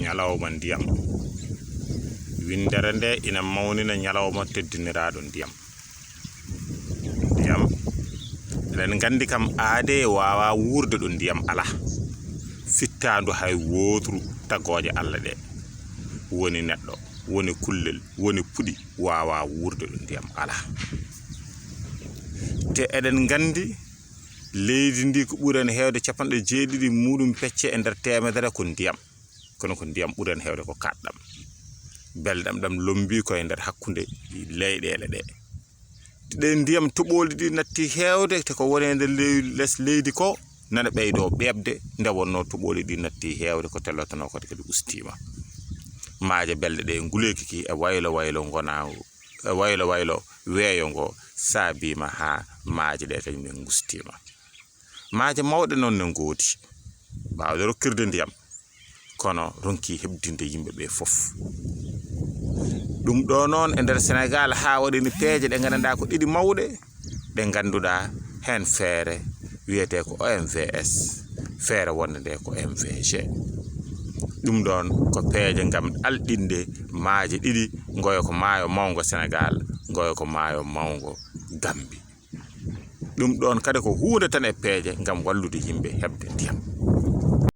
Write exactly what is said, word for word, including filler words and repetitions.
Ñalawma ndiyam. Winndere nde ina mawnina ñalawma teddiniraaɗo ndiyam. Ndiyam, eɗen nganndi kam, aadee waawaa wuurde ɗo ndiyam alaa. Fittaandu hay wootru tagooje Alla ɗe, woni neɗɗo, woni kullel, woni puɗi, waawaa wuurde ɗo ndiyam alaa. Te eɗen nganndi, leydi ndi ko ɓuri en heewde capanɗe jeeɗiɗi muuɗum pecce e nder teemedere ko ndiyam. Kono ko ndiyam ɓuri en heewde ko kaaɗɗam. Belɗam ɗam lombii ko e nder hakkunde leyɗeele ɗe. Ɗe ndiyam toɓooli ɗi natti heewde, te ko woni e nder ley-, les leydi ko, nana ɓeydoo ɓeeɓde, nde wonnoo toɓooli ɗi natti heewde, ko tellotonoo ko kadi ustiima. Maaje belɗe ɗe nguleeki ki e waylo waylo ngonaagu, e waylo waylo weeyo ngo saabiima haa maaje ɗe kañum ne ngustiima. Maaje mawɗe noon ne ngoodi, baawɗe rokkirde ndiyam, kono ronki heɓdinde yimɓe ɓe fof. Ɗum ɗo noon e nder Senegaal haa waɗi ni peeje ɗe nganndanɗaa ko ɗiɗi mawɗe, ɗe ngannduɗaa heen feere wiyetee ko O M V S, feere wonnde nde ko M V G. Ɗum ɗoon ko peeje ngam alɗinde maaje ɗiɗi, ngoyo ko maayo mawngo Senegaal, ngoyo ko maayo mawngo Gambi. Ɗum ɗoon kadi ko huunde tan e peeje ngam wallude yimɓe heɓde ndiyam.